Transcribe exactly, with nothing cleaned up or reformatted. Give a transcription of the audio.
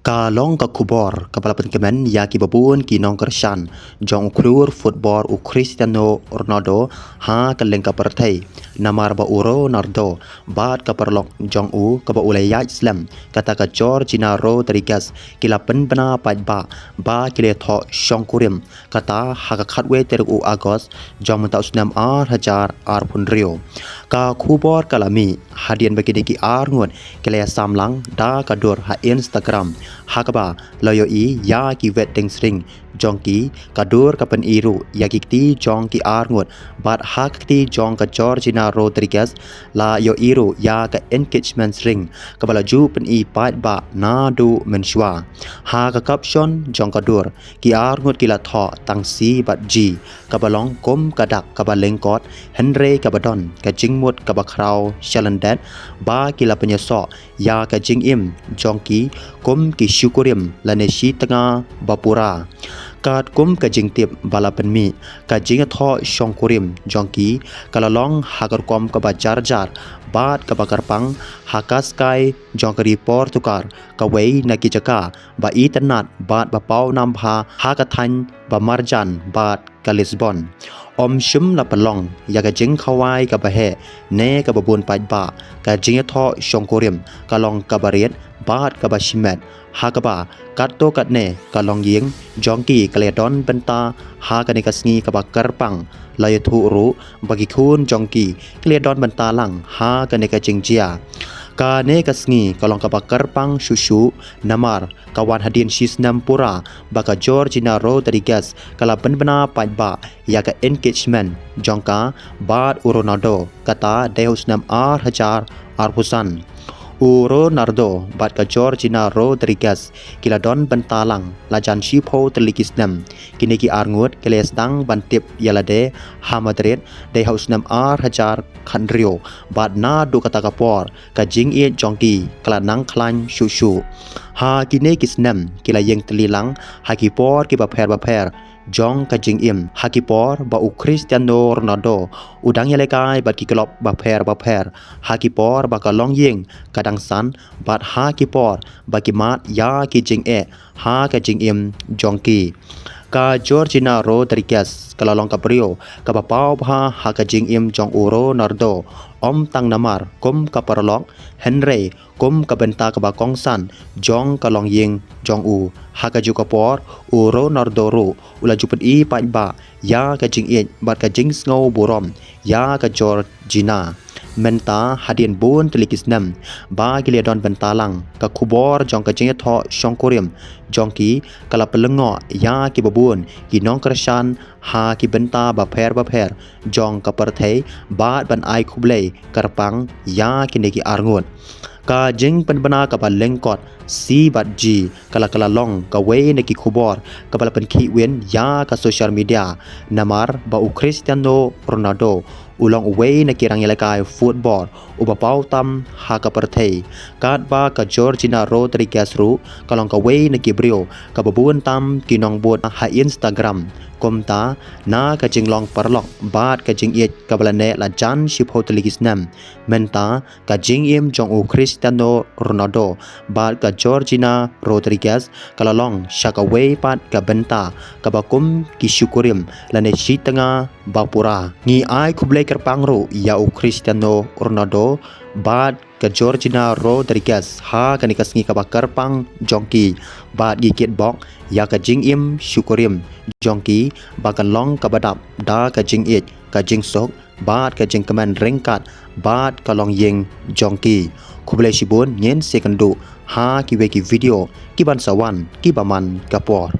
Ka long ka khubor kaba la pynkmen ïa kiba bun ki nongkyrshan jong u khlur football u Cristiano Ronaldo ha ka lyngkha pyrthei, namar ba u Ronaldo bad ka paralok jong u kaba u la ïaid slem, kata ka Georgina Rodriguez, ki la pynbna paidbah ba ki la thoh shongkurim, kata ha ka khatwei tarik u August jong mynta u snem ar hajar arphew hynriew. Ka khubor ka la mih hadien ba kine ki arngut ki la ïasam lang da ka dur ha Instagram, ha kaba la ïohi ïa ki wedding ring jong ki. Ka dur ka pyni ruh ïa ki kti jong ki arngut, bad ha ka kti jong ka Georgina Rodriguez la ïohi ruh ïa ka engagement ring kaba la ju pyni paidbah naduh mynshuwa. Ha ka caption jong ka dur, ki arngut ki la thoh tang C bad G, kaba long kum ka dak kaba lyngkot, hynrei kaba don ka jingmut kaba khraw shalyndet, ba ki la pynïasoh ïa ka jingim jong ki kum ki shongkurim lane shi tnga ba pura. Katkum ka jingtip ba la pynmih, ka jingthoh shongkurim jong ki ka la long ha ka rukom kaba jarjar bad kaba kyrpang ha ka sky jong ka ri Portugal, kawei na ki jaka ba itynnad bad ba pawnam bha ha ka thaiñ ba marjan bad ka Lisbon. Ym shym la pynlong ïa ka jingkhawai kaba heh ne kaba bun paidbah, ka jingthoh shongkurim ka long kaba rit bad kaba shimet, ha kaba katto katne ka longïing jong ki ka la ïadon bynta ha kane ka sngi kaba kyrpang. La ïathuh ruh ba ki khun jong ki ki la ïadon bynta lang ha kane ka jingjia. Kane ka sngi ka long kaba kyrpang shuh shuh, namar ka wan hadien shi snem pura ba ka Georgina Rodriguez ka la pynbna paidbah ïa ka engagement jong ka bad u Ronaldo, kata dei ha u snem ar hajar arphew san. U Ronaldo bad ka Georgina Rodriguez ki la don bynta lang la jan shiphew tylli ki snem. Kine ki arngut ki la sdang ban tip ïa lade ha Madrid dei ha u snem ar hajar khathynriew, bad naduh kata ka por ka jingïeit jong ki ka la nang khlaiñ shuh shuh. Ha kine ki snem ki la ïeng tylli lang ha ki por kiba pher bapher jong ka jingim, ha ki por ba u Cristiano Ronaldo u dang ïalehkai bad ki club bapher bapher, ha ki por ba ka longïing ka dang san, bad ha ki por ba ki mad ïa ki jingeh ha ka jingim jong ki. Ka Georgina Rodriguez ka la long ka briew kaba paw bha ha ka jingim jong u Ronaldo, ym tang namar kum ka paralok, hynrei kum ka bynta kaba kongsan jong ka longïing jong u. Ha kajuh ka por u Ronaldo ruh u la ju pyni paidbah ïa ka jingïeit bad ka jingsngew burom ïa ka Georgina. Mynta hadien bun tylli ki snem ba ki la don bynta lang, ka khubor jong ka jingthoh shongkurim jong ki ka la pynlyngngoh ïa kiba bun ki nongkyrshan ha ki bynta bapher bapher jong ka pyrthei, bad ban ai khublei kyrpang ïa kine ki arngut. Ka jingpynbna kaba lyngkot C bad G ka la, ka la long kawei na ki khubor kaba la pynkhih win ïa ka social media, namar ba u Cristiano Ronaldo u long uwei na ki rangïalehkai football uba paw tam ha ka pyrthei. Katba ka Georgina Rodriguez ruh ka long kawei na ki briew kaba bun tam ki nongbud ha Instagram. Kumta, na ka jinglong paralok bad ka jingïeit kaba la neh la jan shiphew tylli ki snem, mynta ka jingim jong u Cristiano Ronaldo bad ka Georgina Rodriguez ka la long sha kawei pat ka bynta kaba kum ki shongkurim lane shi tnga ba pura. Ngi ai khublei kyrpang ruh ïa u Cristiano Ronaldo bad ka Georgina Rodriguez ha kane ka sngi kaba kyrpang jong ki, bad ngi kitbok ïa ka jingim shongkurim jong ki ba kan long kaba dap da ka jingïeit, ka jingsuk bad ka jingkmen ryngkat bad ka longïing jong ki. Khublei shibun, ngin sa ïakynduh ha kiwei ki video kiban sa wan kiba man ka por.